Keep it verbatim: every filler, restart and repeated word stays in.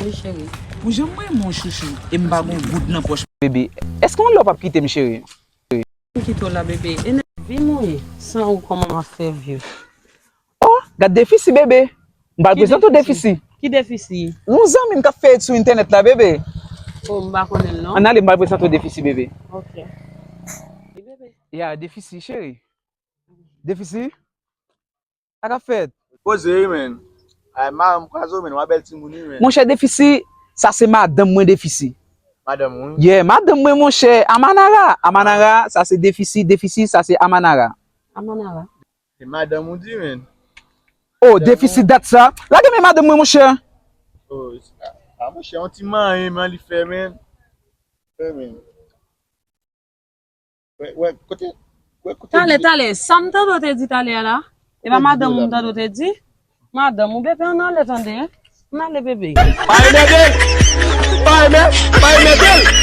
Cheri, ou janm renmen yon chouchou e m pa gon goud nan pòch. Bebe, èske yon lè w p ap kite m, cheri? M kite w la, bebe. Enèvi mwen, san ou kòman m ap fè viv? Oh, gad Defisi, bebe. M pral prezante w Defisi. Ki Defisi? Yon zanmi m k ap fè etid sou entènèt la, bebe. Oh, m pa konnen l, non. Ann ale, m pral prezante w Defisi, bebe. Ok. Wi, bebe. Ya, Defisi, cheri. Defisi? Sa k ap fèt? Poze wi, menn. Ay, madanm kwaze w, menn. W a bèl timoun wi, menn. Monchè Defisi, sa se madanm mwen, Defisi. Madanm ou? Yeah, madanm mwen, monchè. Amanara. Amanara, sa se Defisi. Defisi, sa se Amanara. Amanara. Se madanm ou di, menn. Oh, Defisi dat sa. Lage men madanm mwen, monchè. Oh, a, a, monchè, yon ti manyen, man, li fè, menn. Fè, menn. Wè, wè, kote, wè, kote. Talè, talè, sa m tande w te di talè a la? E pa madanm ou m tande w te di? Madanm ou, bebe, ann ale tande, hein? Ann ale, bebe. Pa enmède l! Pa enmè-, pa enmède l!